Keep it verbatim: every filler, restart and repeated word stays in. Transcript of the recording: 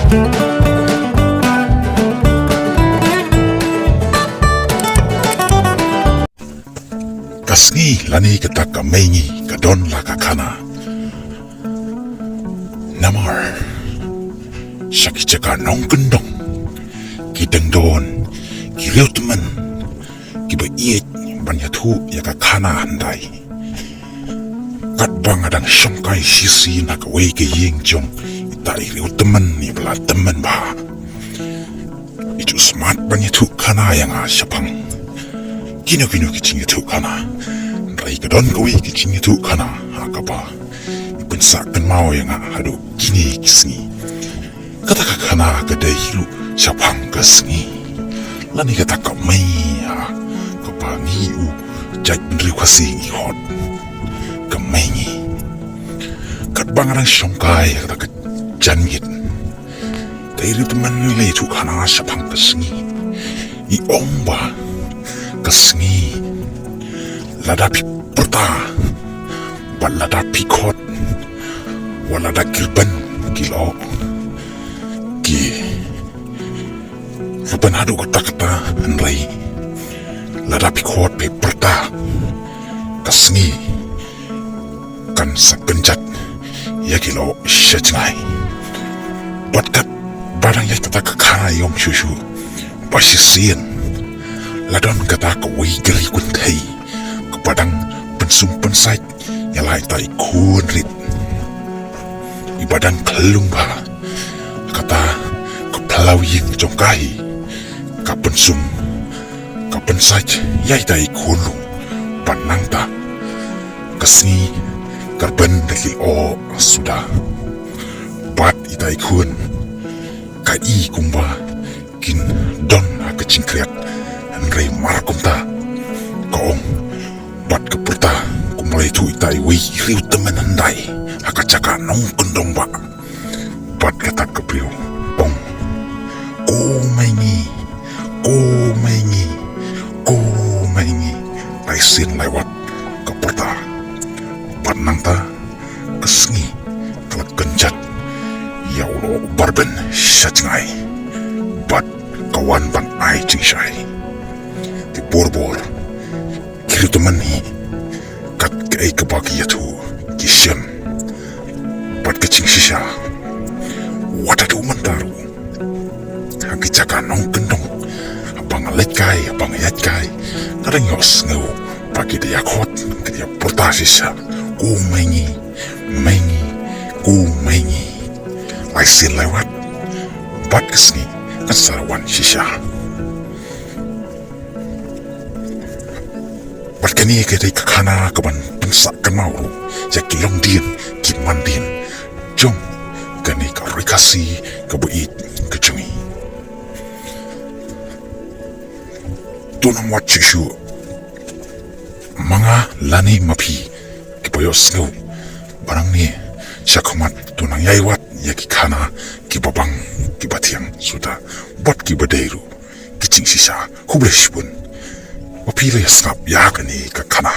Ka sngi lane kata ka mei ngi ka don la ka khana. Namar sha ki jaka nongkyndong ki dang don ki riewtymmen kiba ïeit ban ïathuh ïa ka khana hyndai. Katba nga dang shongkai shisien ha kawei ka ïing jong ita i riewtymmen iba la tymmen bha, i ju smat ban ïathuh khana ïa nga shaphang kino kino ki jingïathuh khana. Hynrei ka don kawei ka jingïathuh khana ha kaba i pynsah kynmaw ïa nga haduh kine ki sngi. Kata ka khana ka dei hi ruh shaphang ka sngi lane kata ka mei ha kaba ngi u jaitbynriew Khasi ngi khot ka mei ngi. Katba nga dang shongkai ha kata ka janmiet, ita i riewtymmen i la ïathuh khana shaphang ka sngi. I ong ba ka sngi lada phi pyrta bad lada phi khot, wat lada ki rben ki lyoh, ki rben haduh katta katta, hynrei lada phi khot phi pyrta, ka sngi kan sa kynjat ïa ki lyoh sha jngai. Bad katba dang ïaid kata ka khana i ong shuh shuh ba shisien la don kata kawei ka ri kynthei kaba dang pynsum pynsait ïa la ita i khun rit iba dang khyllung bha. Kata ka phyllaw ïing jong ka hi ka pynsum ka pynsait ïa ita i khun rung. Bad nangta ka sngi ka rben da ki lyoh suda. Bad ita i khun ka i kumba kin don ha ka jingkhriat, hynrei mar kumta ka ong bad ka pyrta kumba la ïathuh ita iwei i riewtymmen hyndai ha ka jaka nongkyndong ba. Bad kata ka briew ong, "Ko mei ngi, ko mei ngi, ko mei ngi." Lai sien lai wat ka pyrta. Bad nangta ka sngi ka la kynjat ïa u lyoh ba rben sha jngai. Bad ka wan ban ai jingshai. Te bor bor ki riewtymmen hi kat kaei kaba ki ïathuh ki shem. Bad ka jingshisha, wat haduh mynta ruh ha ki jaka nongkyndong, haba nga leit kai, haba nga ïaid kai, nga dang ïohsngew ba ki da ïa khot, ki da ïa pyrta shisha, "Ko mei ngi, mei ngi, ko mei ngi." Lai sien lai wat bad ka sngi kan sa wan shisha. Bad kane ka dei ka khana kaban pynsah kynmaw ruh ïa ki longdien ki mandien jong kane ka ri Khasi kaba ïeit ka jong ngi. To nang wad shuh shuh ma nga lane ma phi kiba ïohsngew ba nangne sha khmat to nang ïai wad ïa ki khana kiba bang, kiba thiang suda bad kiba dei ruh ki jingshisha. Khublei shibun ba phi la ïa sngap ïa kane ka khana.